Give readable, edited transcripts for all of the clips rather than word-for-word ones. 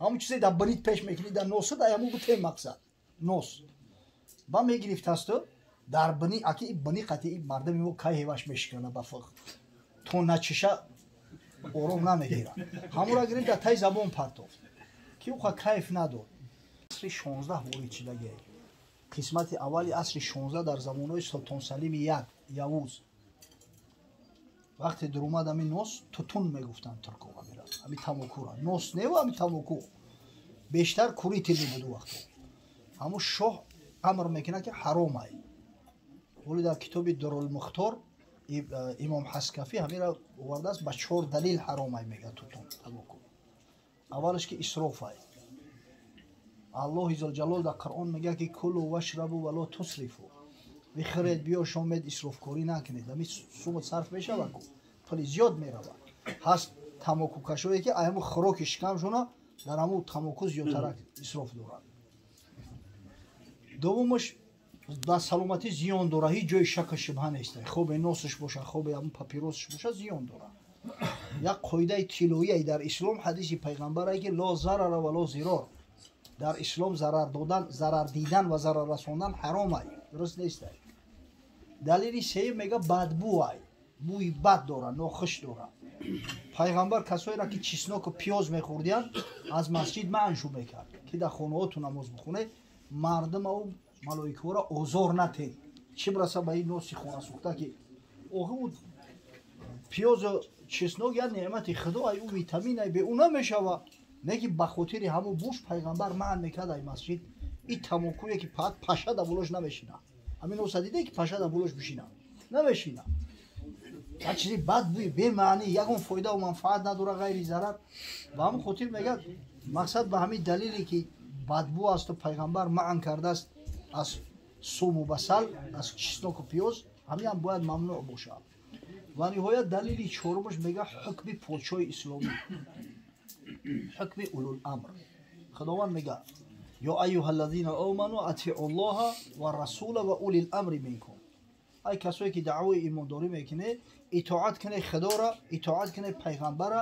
Ҳамун чизе дар бинит пеш мекунӣ, дар носа дар ҳамун бутем мақсад. Нос. Ба мегирифтасту дар бини аки бини қатъи мардами мо кай ҳеваш мешикана ба фиқ. То начиша ором намегира. Ҳамура гирифт дар тай забон партофт. Ки уха кайф надод. Асри 16 ворид шидагӣ. Қисмати аввали асри 16 дар замонҳои Султон Салими як Явуз. Вақте дуромад ҳамин нос тутун мегуфтанд туркҳо ҳамира. Ҳамин тамокура. Нос не ва ҳамин тамоку. Бештар курительный буд у вақто. Ҳамун шоҳ амр мекунад ки ҳаром ай. Вале дар китоби Дурулмухтор имом Ҳаскафӣ ҳамира овардааст ба 4 далил ҳаром ай мегӯяд тутун тамоку. Аввалаш ки исроф ай. Аллоҳи зулҷалол дар Қуръон мегӯяд ки кулу вашрабу ва ло тусрифу. Бихӯред, биёшомед, исрофкорӣ накунед. Ҳамин сумат сарф мешавад ку, пули зиёд меравад. Ҳаст тамокукашое ки ҳамун хӯроки шикамшона дар ҳамун тамоку зиёдтарак исроф дорад. Дуввумаш ба саломатӣ зиён дорад, ҳеҷ ҷои шаку шубҳа нест. Хобе носаш бошад, хобе ҳамун папиросаш бошад, зиён дорад. Як қоидаи тиллоие дар ислом ҳадиси пайғамбар ки ло зарара ва ло зирор. Дар ислом зарар додан, зарар дидан ва зарар расондан ҳаром ай, дуруст нест ай. Далели сеюм мега бадбӯ ай, бӯи бад дорад, нохуш дорад. Пайғамбар касоеро ки чесноку пиёз мехӯрдиянд аз масҷид маншу мекард, ки дар хонаҳотун намоз бихонед, мардумау малоикаҳоро озор натед. Чӣ бираса ба ин носи хонасӯхта ки охи ӯ пиёзу чеснок як неъмати худо ай, ӯ витамин ай, бе ӯ намешава. Не ки ба хотири ҳамун буш пайғамбар манъ мекард ай масҷид. Ин тамокуе ки паша дар болош намешина. Ҳамин носа диде ки паша дар болош бишина, намешина. Як чизи бад бӯи бемаънӣ, ягон фоидаву манфаат надора ғайри зарар. Ба ҳамин хотир мегӯяд мақсад ба ҳамин далеле ки бадбӯ асту пайғамбар манъ кардааст аз суму басал, аз чесноку пиёз, ҳамин ҳам бояд мамнӯъ бошад. Ва ниҳоят далели чорумаш мегӯяд ҳукми подшоҳи исломӣ, ҳукми улуламр. Худованд мегӯяд ё айюҳа аллазина оману атиу ллоҳа ва расула ва улил амри минкум. Ай касое ки даъвои имондорӣ мекунед, итоат кунед Худоро, итоат кунед пайғамбара,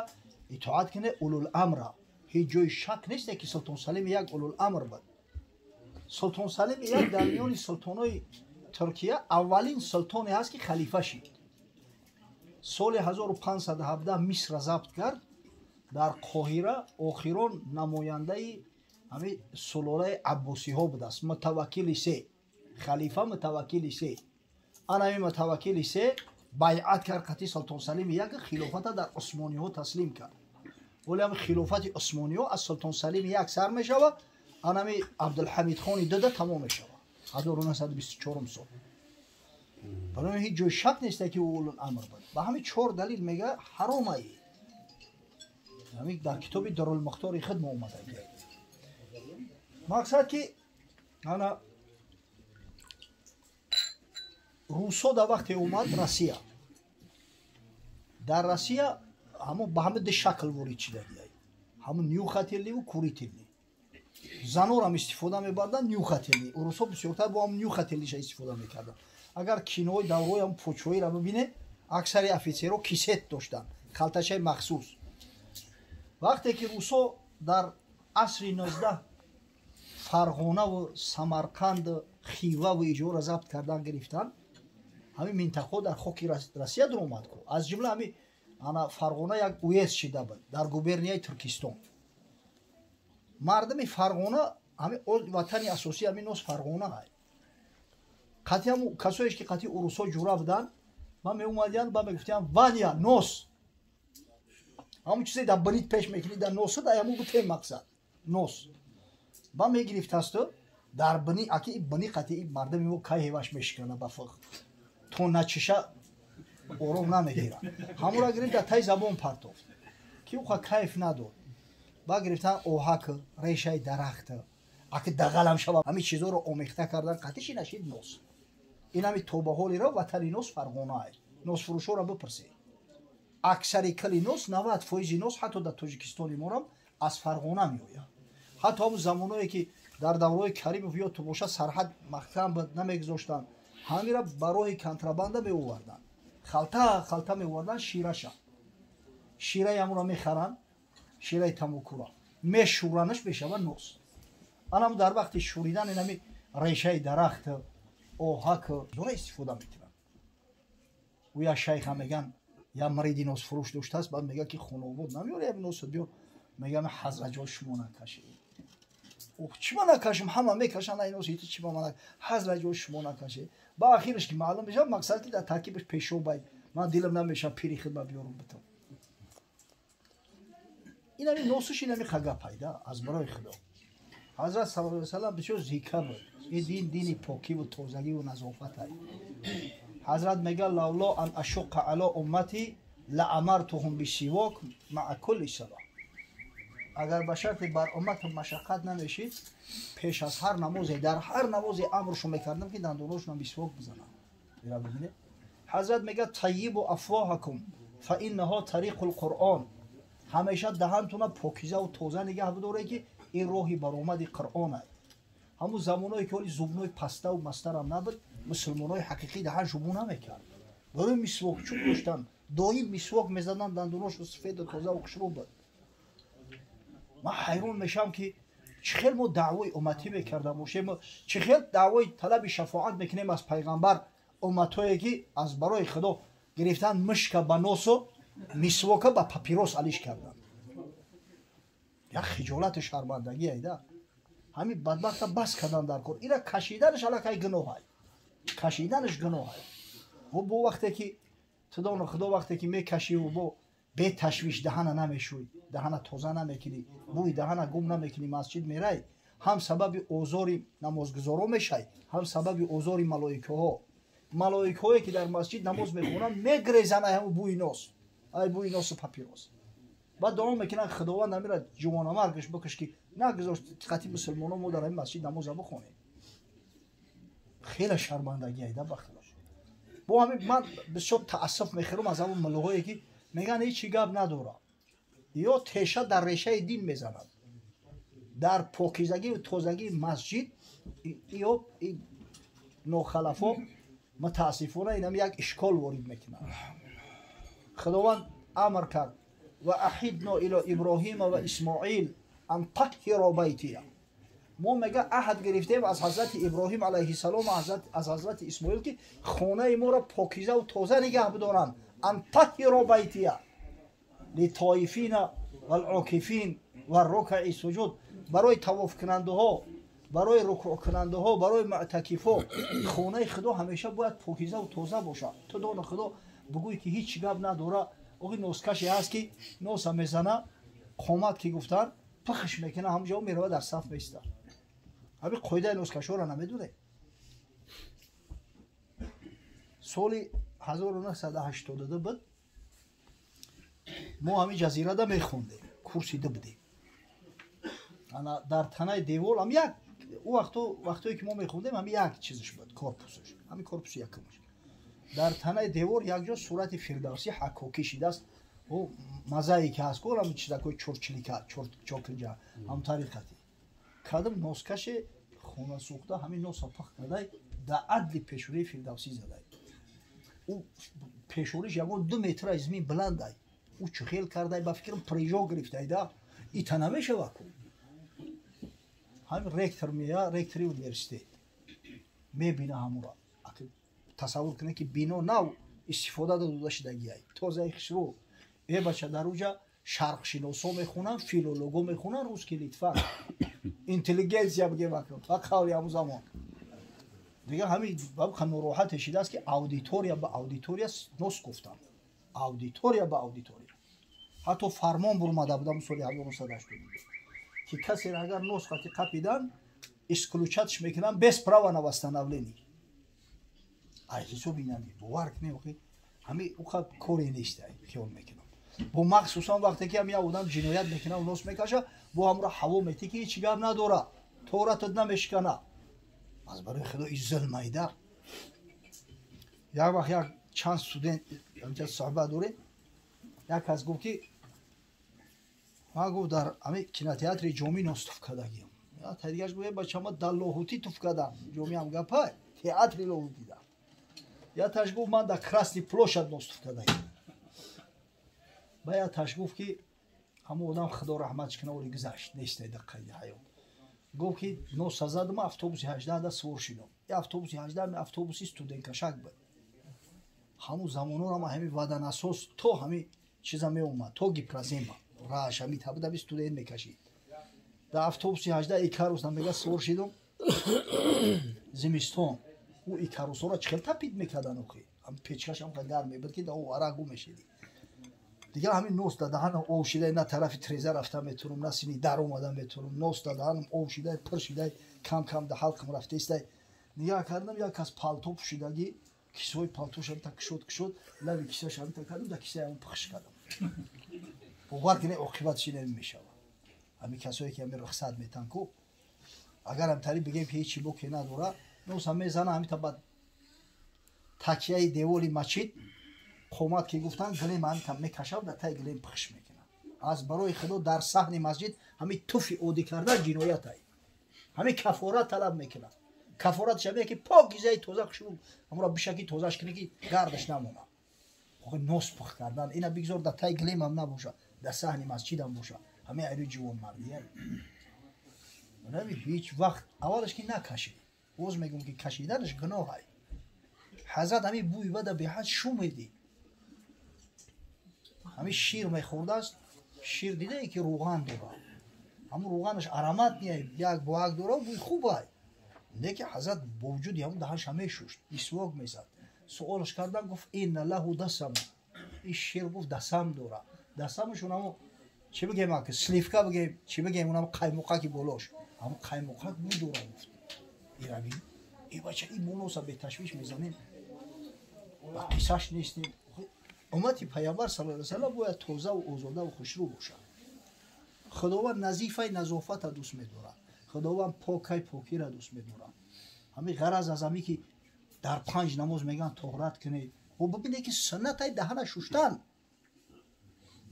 итоат кунед улуламра. Ҳеҷ ҷои шак нест ки Султон Салим як улуламр буд. Султон Салим як дар миёни султонҳои Туркия аввалин султоне ҳаст ки халифа шид. Соли 1517 Мисрро забт кард. Дар Қоҳира охирон намояндаи ҳамин сулолаи аббосиҳо будааст, Мутаваккили се, халифа Мутаваккили се. Ана ҳамин Мутаваккили се байъат кард қатъи Султон Салими як, хилофата дар Усмониҳо таслим кард. Вале ҳамин хилофати Усмониҳо аз Султон Салими як сар мешавад, ана ҳамин Абдулҳамидхони дуда тамом мешавад 1924 сол. Барои ҳеҷ ҷои шак нест ки ӯ улуламр буд. Ба ҳамин 4 далил мегӯяд ҳаром ай. Ҳамин дар китоби Дурулмухтори худ мо омада. Мақсад ки ана русо дар вақте омад Россия. Дар Россия ҳамон ба ҳама ду шакл ворид шидагиай. Ҳамун нюхательный ва курительный. Занорам истифода мебарданд нюхательный. Русо бисёртар бо ҳам нюхательныйша истифода мекарданд. Агар кинои даврои ҳам почоиро бибинед, аксари офитсерҳо кисет доштанд, халтачаи махсус. Вақте ки русо дар асри 19 Фарғонаву Самарқанду Хиваву иҷора забт кардан гирифтанд, ҳамин минтақаҳо дар хоки Россия дуромад ку. Аз ҷумла ҳамин ана Фарғона як уезд шида буд дар губернияи Туркистон. Мардуми Фарғона ҳамин ватани асосии ҳамин нос Фарғона ай. Қатъи ҳамун касоеш ки қатъи урусҳо ҷура буданд, ба меомадиянд, ба мегуфтиянд Ваня нос. Ҳамун чизе дар бинит пеш мекунӣ, дар носа дар ҳамун бутем мақсад нос. Ба мегирифтасту дар бини аки бини қатъи мардами мо кай ҳеваш мешикана ба фиқ. То начиша ором намегира. Ҳамура гирифт дар тай забон партофт, ки уха кайф надод. Ба гирифтан оҳак, решаи дарахт, аки дағалам шава, ҳамин чизоро омехта кардан, қатъи нашид нос. Ин ҳами тобаҳолиро ватани нос Фарғона ай. Носфурӯшоро бипурсед. Аксари кали нос, 90% нос ҳатто дар Тоҷикистони морам аз Фарғона меояд. Ҳатто ҳамун замоное ки дар давраҳои Каримов ё ту бошад сарҳад маҳкам буд, намегузоштанд, ҳамира ба роҳи контрабанда меоварданд. Халта халта меоварданд шираша. Шираи ҳамуро мехаранд, шираи тамокуро мешӯранаш, мешавад нос. Анам дар вақти шӯридан инами решаи дарахт, оҳак зора истифода мекунанд. Ӯ як шайха меган, я мариди носфурӯш доштааст, баъд мега ки хонобод намеёри як носо биёр, мегам ҳазраҷо шумо накашед. Чӣ ма накашем, ҳама мекашанд ай нос, ҳеҷ чӣ ма ман ҳазраҷо шумо накашед. Ба ахираш ки маълум мешавад, мақсад ки дар таркибаш пешобай, ман дилам намешавад пири хидма биёрам битам. Инами носуш инами хагапайда аз барои Худо. Ҳазрат саллаллоҳу алайҳи васаллам бисёр зикр буд. Ин дин дини покиву тозагиву назофат ай. Ҳазрат мега лавло ан ашуққа ало уммати ла амартуҳум бисивок маа кулли сала. Агар ба шарти бар умматам машаққат намешид, пеш аз ҳар намозе, дар ҳар намозе амршо мекардам ки дандоношонам бисвок бизанам. Ира бибинед. Ҳазрат мега тайибу афвоҳакум фа иннаҳо тариқул қуръон. Ҳамеша даҳантона покизаву тоза нигаҳ бидоред ки ин роҳи баромади Қуръон ай. Ҳамун замоное ки ҳоли зубнои паставу мастарам набуд, мусулмонои ҳақиқӣ даҳан шубу намекард. Барои мисвок чӯб доштан, доим мисвок мезадан, дандоношо сафеду тозаву хушрӯ буд. Ман ҳайрон мешавам ки чӣ хел мо даъвои умматӣ мекарда бошем, чӣ хел даъвои талаби шафоат мекунем аз пайғамбар, умматҳое ки аз барои Худо гирифтан мушка ба носу мисвока ба папирос алиш кардан. Як хиҷолату шармандагӣ айда. Ҳамин бадбахта бас кардан дар кор. Ира кашиданаш аллакай гуноҳ ай. Кашиданаш гуноҳ ай. Бо вақте ки тудону Худо вақте ки мекашиву бо беташвиш даҳана намешӯй, даҳана тоза намекунӣ, бӯи даҳана гум намекунӣ, масҷид мерай, ҳам сабаби озори намозгузоро мешай, ҳам сабаби озори малоикаҳо. Малоикаҳое ки дар масҷид намоз мехонанд, мегрезанд ай ҳамун бӯи нос, ай бӯи носу папирос. Баъд дуо мекунанд Худованд амира ҷувонамаргаш бикаш ки нагузошт қати мусулмоно мо дар ҳамин масҷид намоза бихонем. Хеле шармандагӣ айда ба Худо. Бо ҳамин ман бисёр таассуф мехӯрам аз ҳамон муллоҳое ки мегӯянд ҳеҷ гап надорам. Ё теша дар решаи дин мезанад. Дар покизагию тозагии масҷид ё нохалафо мутаассифона инам як ишкол ворид мекунанд. Худованд амр кард ва аҳидно ило Иброҳима ва Исмоил ан таҳҳиро байтия. Мо мега аҳд гирифтем аз ҳазрати Иброҳим алайҳиссалом, аз ҳазрати Исмоил ки хонаи моро покизаву тоза нигаҳ бидоранд. Ан таҳҳиро байтия литоифина валъокифин ва рукаи суҷуд. Барои тавофкунандаҳо, барои рукӯъкунандаҳо, барои муътакифо хонаи Худо ҳамеша бояд покизаву тоза бошад. Ту доно Худо бигӯй ки ҳеҷ гап надора. Оғи носкаше ҳаст ки носа мезана, қомат ки гуфтан пахш мекуна, ҳамҷо мерава дар саф меиста. Ҳамин қоидаи носкашҳоро намедонед. Соли 1982 буд, мо ҳамин ҷазирада мехондем, курси ду будем. Ана дар танаи девол ҳам як ӯ вақто вақтое ки мо мехондем ҳамин як чизаш буд, корпусаш, ҳамин корпуси якумаш. Дар танаи девор якҷо сурати Фирдавсӣ ҳаккокӣ шидааст. Ӯ мозаика ҳаст, ку ҳамин чизакҳои чорчилика, чоркилҷа, ҳам тариқати. Кадом носкаше хона сӯхта ҳамин носа пах кардай, дар адли пешонии Фирдавсӣ задай. Ӯ пешониш ягон 2 метр аз замин баландай. Ӯ чӣ хел кардай, ба фикрам прижо гирифтай да, ита намешава ку. Ҳамин ректор мея, ректори университет мебина ҳамура. Тасаввур кунед ки бино нав истифода дода шудагиай, тозаи хушрӯ. Э бача, дар уҷа шарқшиносо мехонанд, филолого мехонанд, русский, литва, интеллигенсия бигем ба қавли ҳамун замон. Дигар ҳамин нороҳате шидааст ки аудитория ба аудитория нос гуфтанд, аудитория ба аудитория. Ҳатто фармон бурмада будам соли 1982 ки касеро агар нос қати қапидан, исключать ш мекунанд без права на восстановление. Ай ҳисоби инами бовар кунем, охи ҳами уқа коре нест, хиёл мекунам. Бо махсусан вақте ки ҳам як одам ҷиноят мекунад, нос мекаша, бо ҳамро ҳаво метӣ ки ҳеҷ гап надора, торатат намешикана. Аз барои Худо ин зулмайда. Як вақт як чанд студент инҷа суҳбат дорем, як кас гуфт ки ман гуфт дар ҳамин кинотеатри ҷомӣ нос туф кардагиам. Та дигаш гуфт бача, ман дар Лоҳутӣ туф кардам. Ҷомӣ ҳам гапай, театри Лоҳутида. Яташ гуфт ман дар Красный площадь нос туф кардагиам. Баъд таш гуфт ки ҳамон одам худо раҳматш кунад, оли гузашт, нестай дар қайди ҳаёт. Гуфт ки носа задам, автобуси 18 да сувор шидам. И автобуси 18 автобуси студенткашак буд. Ҳамун замонҳоро ма ҳами водонасос то ҳами чиза меомад, то гипрозема рааш ҳами табуд, ҳами студент мекашид. Дар автобуси 18 икарус мега сувор шидам. Зимистон ӯ икарусҳоро чӣ хел тапид мекардан охи. Ҳам печкаш ҳам гарм мебуд ки дар арақ гум мешидӣ. Дигар ҳамин нос дар даҳанам об шидай, на тарафи треза рафта метавонам, на сини дар омада метавонам. Нос дар даҳанам об шидай, пир шидай, кам кам дар ҳалқам рафтаистай. Нигаҳ кардам, як кас палто пӯшидагӣ, кисои палтош ҳамита кушод кушод, лаби кисаш ҳамита кардам, дар кисаи ҳамон пахш кардам. Бовар кунед, оқибатш ин мешавад. Ҳамин касое ки ҳамин рухсат метан ку, агар ҳамтари бигем ки ҳечи боке надора, носа мезана ҳамита ба такияи деволи мачид қомат ки гуфтан, гилем ҳамита мекашав, дар таи гилем пахш мекунад. Аз барои худо, дар саҳни масҷид ҳамин туфи оддӣ кардан ҷиноят ай. Ҳамин кафорат талаб мекунад. Кафоратш ҳамин ки покизаи тоза хушбу ҳамро бишаки тозаш кунӣ ки гардаш намонад. Охи нос пах кардан ина бигзор дар таи гилем ҳам набошад, дар саҳни масҷидам бошад. Ҳамин айри ҷувонмардӣ ҳеҷ вақт аввалаш ки накашид. Боз мегӯм ки кашиданаш гуноҳ ай. Ҳазрат ҳамин бӯи бада беҳад шумедид. Ҳамин шир мехӯрдааст, шир дидае ки рӯған дорад. Ҳамун рӯғанаш аромат не, як боак дорад, бӯи хуб ай. Леки ҳазрат бо вуҷуди ҳамун даҳанша мешушт, мисвок мезад. Суолаш кардан, гуфт: инна лаҳу дасама. Ин шир, гуфт, дасам дорад. Дасамашон ҳамун чӣ бигем, ак сливка бигем, чӣ бигем, унам қаймоқаки болош. Ҳамун қаймоқак бӯй дорад, гуфт. Ираби и бача ин моноса беташвиш мезанем. Ба қиссаш нестем. Уммати Паямбар саллаллоҳу алайҳи васаллам бояд тоза ва озода ва хушрӯ бошад. Худованд назифай назофата дӯст медорад. Худованд покай покира дӯст медорад. Ҳамин ғараз аз ҳамин ки дар панҷ намоз мегӯянд тоҳрат кунед. Бо бибинед ки суннатай даҳана шуштан.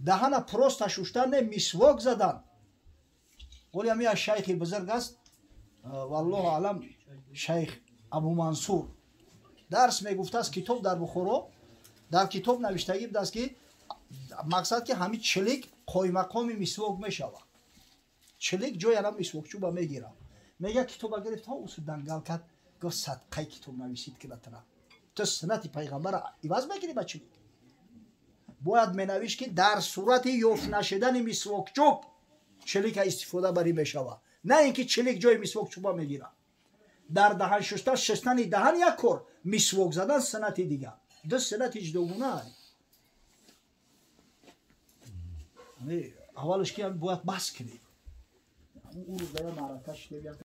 Даҳана просто шуштан не, мисвок задан. Оли ҳамин як шайхи бузург аст, валлоҳу аълам, шайх Абу Мансур дарс мегуфтааст китоб дар Бухоро. Дар китоб навиштагӣ будааст ки мақсад ки ҳамин чилик қоимақоми мисвок мешавад. Чилик ҷои ана мисвокчӯба мегирад. Мега китоба гирифт, ҳо усу дангал кард, гуфт: садқаи китоб нависид кунатра. Ту суннати пайғамбара иваз мекунӣ ба чилик? Бояд менавишт ки дар сурати ёфт нашидани мисвокчӯб чилика истифода барӣ мешавад, на ин ки чилик ҷои мисвокчӯба мегирад. Дар даҳан шуста, шустани даҳан як кор, мисвок задан суннати дигар. Ду суннати ҷудогуна. Аввалаш ки бояд бас кунед. Ӯ рӯз дар маърака шудем.